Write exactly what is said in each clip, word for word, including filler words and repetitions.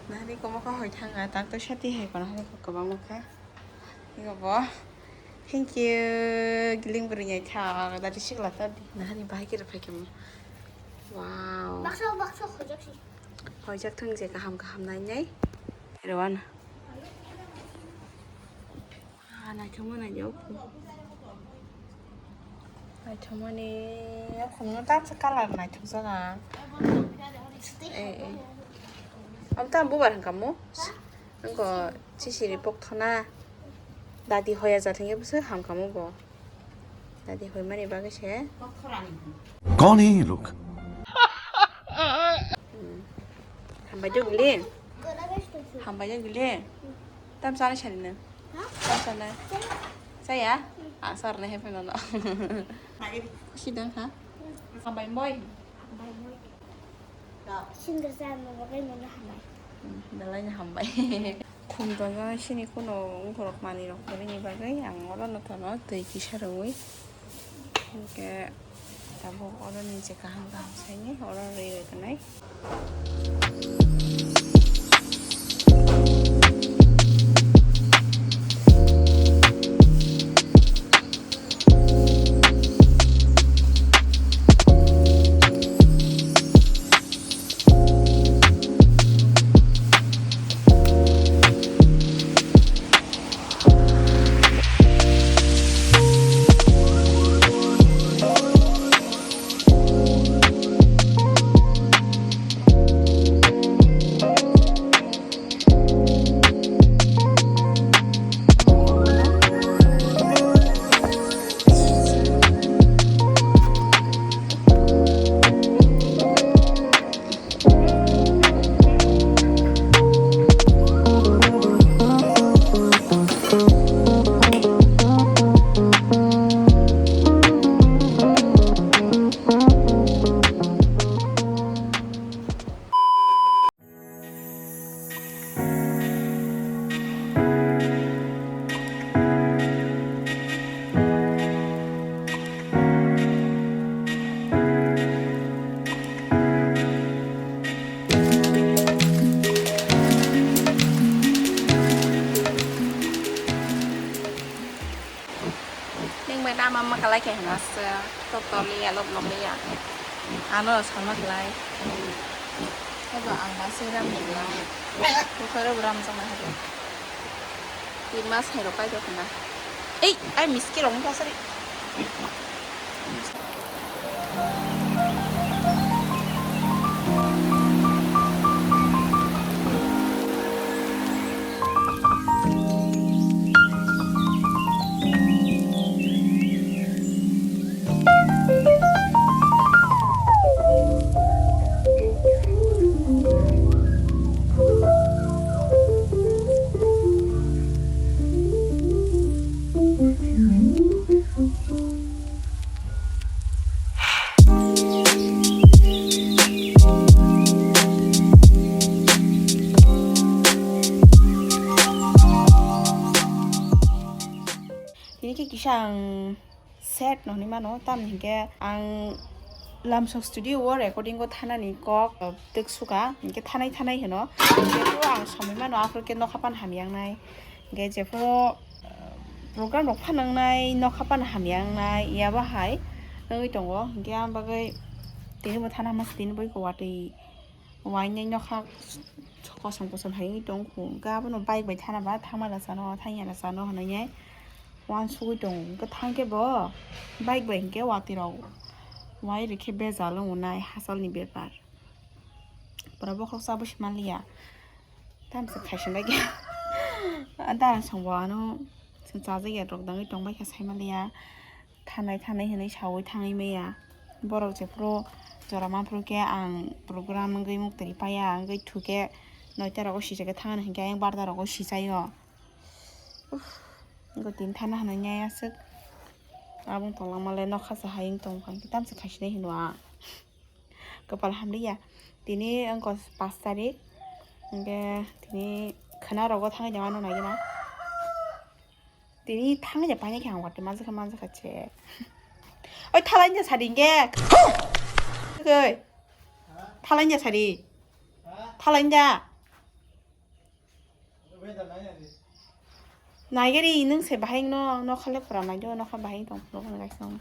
Nahani komo kha hoi thanga, tak to sati hai kono hai kwbangma kha. Ego bo. Thank you. Giling bwrwi nyai tha, dati sikla ta di. Nahani bahai khe rwphai khe mo. Wow. Baksa, baksa hojak si. Hojak thang je kaham kaham nai nai. Rewan. Ah, naithokma naijak. Naithokmani, okhumno ta colour naithokjak ang. Eh, eh. Am ta bubar hwnkha mo? Nokho sisiri pokthona. Dadi hoya jat hwnkhe bwswk hamkha mo bo. Dadi hoimani bagwi se. कौन है ये लोग? Hmm. Hambai jok le. Hambai jok le. Tam sana sari na. Tam sana. Saya? Ah, sar na hepe nono. Sidang ha? Hambai moi. Hambai moi. Single sa mo bagai mo na hambai. Hmm, dalai na hambai. Khum tongo sini kuno ungkorok manwi rok kwrwini bagwi ang oro no tono twi kisa rwui. Hinkhe tabuk oro ni je kaham kaham saini oro rwi rwgwnai. Neng bai nama ma kalai khe hwnaswk, tok tok liya, lok lok liya. Ano sama kalai. Abo ang ma se ram ni bla. Bukharo ram sama hado. Tin mas hai rokai do khna. Ei, ai miski rong ka sari. Tini khe kisa ang set no hinwi mano, tamni hinkhe ang Lamsok studio o recording o thanani kok, uh, twk suka, hinkhe thanai thanai hino. Hinkhe to ang somoi mano, aphuru khe nokha pan hamya wngnai. Hinkhe jephuru, uh, program rok phan wngnai, nokha pan hamya wngnai, yaba hai wngwi tongo. Hinkhe ang bagwi tini bo thana hama se tini bo iko watwi. Wainwi nokha kosom kosom hai wngwi tong kho. Hwnkhe abono bike bai thana ba thangmala sano, thangya sano hwnwi uansugwi tongo. Hwnkhe thangkhe bo bike bai hinkhe watwi rok wai rwkhe bejal wngo nai hachal ni bepar. Pura bokhorok chabo se manliya. Tamsa khaisa bai khe. Darang song bo ano chwng chajakya rok dangwi tongbai kha sai manliya. Thanai thanai hinwi sawi thangwi maya. Borok jephuru jora manphuru khe ang program wngwi muktwi paiya, wngwi thukhe noita rogo sijagwi thangna hinkhe ayang barda rogo sijaio. Uff, wngwi tini thana hinwi nai aswk. Aboni tonglang male nokha se hayung tongkha hinkhe tamsa khaisinai hinwi ang. Kwpal hamliya. Tini wngkha pash tarik, hingke tini khwna rogo thangwi tongma nai gina. Tini thangwi ya paina khe ang watwi manjakha, manjakha che. Oi, thalai ja sadi hingke. Oi. Thalai ja sadi. Thalai ja. Naigari nung se bahai no, no khale pura nai do, no kha bahai tong pura nai song.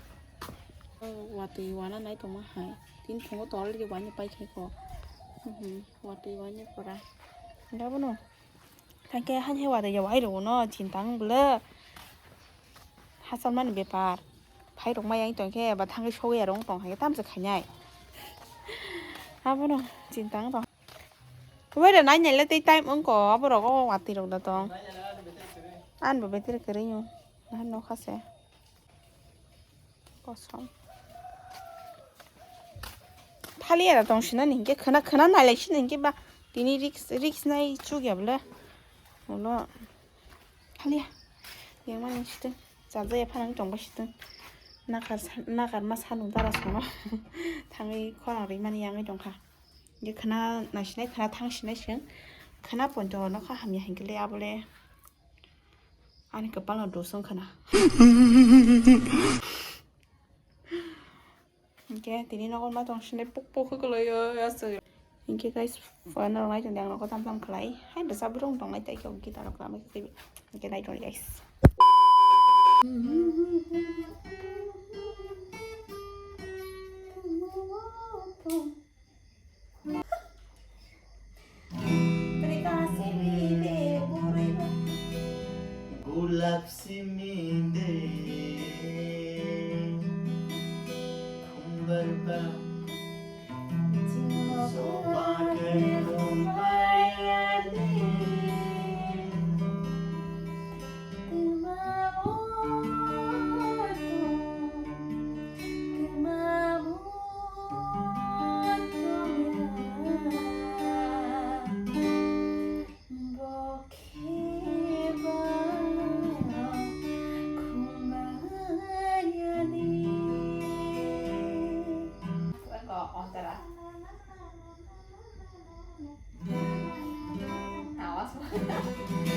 Watwi wana nai tongma hai. Tin thungo tol ri wani pai khai ko. Mhm, watwi wani pura. Nda bono. Thangke han he watwi ya wai ro no chintang bwle. Hasan mani bepar. Phai rok mai yang tong khe ba thangwi sogwi ya rong tong hai tamsa khainai. Abono chintang tong. Weda nai nai le tei time wngko, aborok o watwi rok da tong. Ani bo battery kwrwi o. Nahan nokha se. Kosom. Thali era tong sinani hinkhe khwna, khwna nai lai sini hinkhe ba tini risk, risk nai chuk ya bwle. Ulo. Thali ya. Yang mani sitwng. Chaja ya phanang tong ba sitwng. Nakar sa-, nakar ma sanung dara sono. Thangwi khorang ri mani yangwi tongkha. Ge khwna naisinai, khwna thang sinai sing. Khwna poito no kha hamya hinkhe le abole. Ani kwpal no dusung khwna. Hinkhe tini nogo ma tong sinai puk puk khe kwlaiyo aswk. Hinkhe guys, phone rok nai tong ang nogo tam tam khlai. Hai bwsa bwrwng tong nai tai khe gita rok lamai khe. Hinkhe nai tong guys. Gulap simi de khumbar ba soba ke khumbar ya de.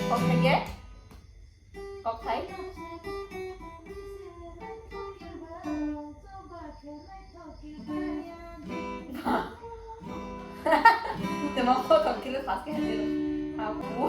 Kok khai ge? Kok khai? Temo kok kok kilo pas ke hasil. Aku.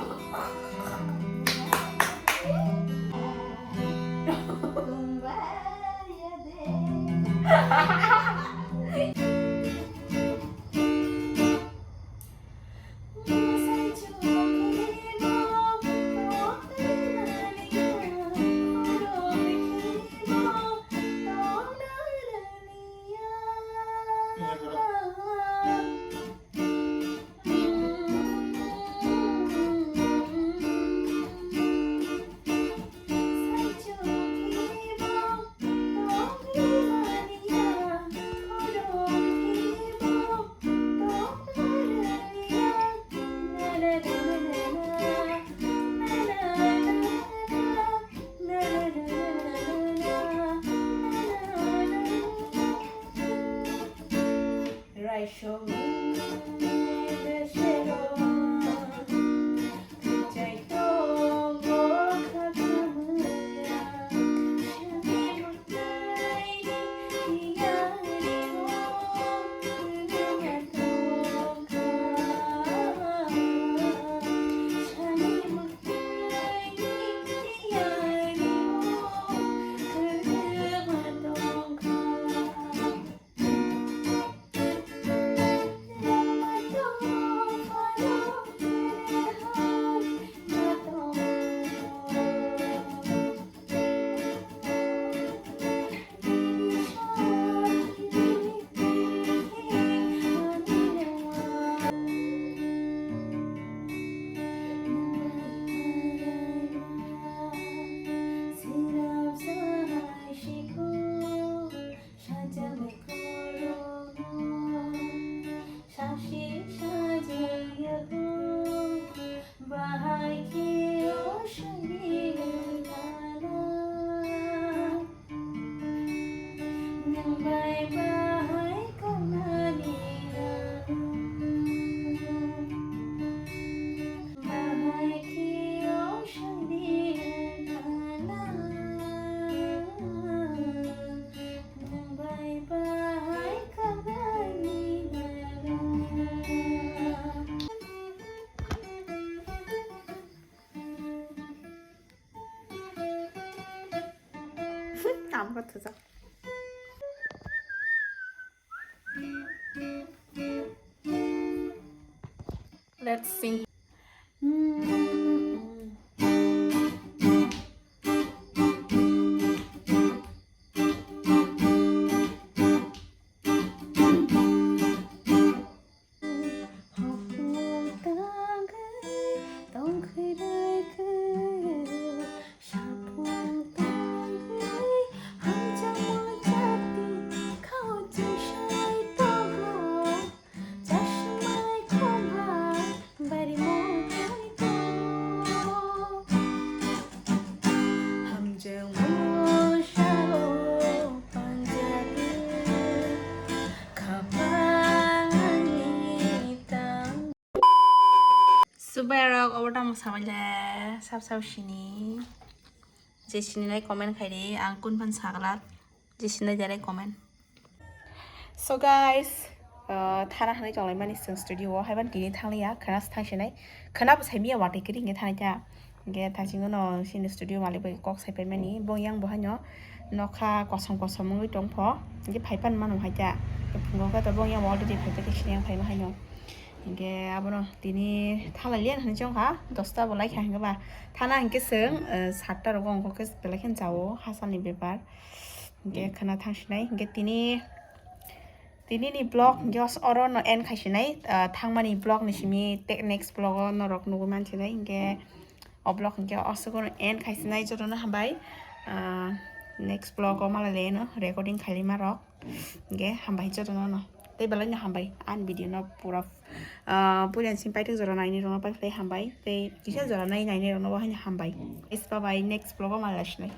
Let's sing. Subai rok obo tamo samai le sab sab sini. Je sini nai comment khai di, ang kun phan sagla. Je sini nai jare comment. So guys, uh, thana hanai chonglai mani sing studio o haiban tini thangliya khana thang sinai khana bo saimiya watai kiri nge thani ta. Nge thang singo no sini studio malik bai kok sai pai mani bong yang bo haino nokha kosom kosom wngwi tong pho. Nge phai pan mano hai ta. Phungo khe to bong yang already phai ta khe sini yang phai ma haino. Hingke abono tini thalai liyan hinwi chong kha, dosta bo lai kha hingke ba. Thana hingke chwng, eh, satta rogo ongkho khe belai kheno chao, hachal ni bepar. Hingke khwna thang sinai, hingke tini, tini ni vlog hingke os-, oro no end khai sinai, ah, thangmani vlog ni simi te next vlog o norok nugwi man sinai, hingke o vlog hingke o sokono end khai sinai, jotono hambai, ah, next vlog o malai le no recording khai lima rok. Hingke hambai jotono no. Tei belai no hambai. Ani video no pura, ah, puila simi paithak jora naini rokno paiphlai hambai. Tei kisa jora nai naini rokno bo haino hambai. Is bye bye, next vlog o malai sinai.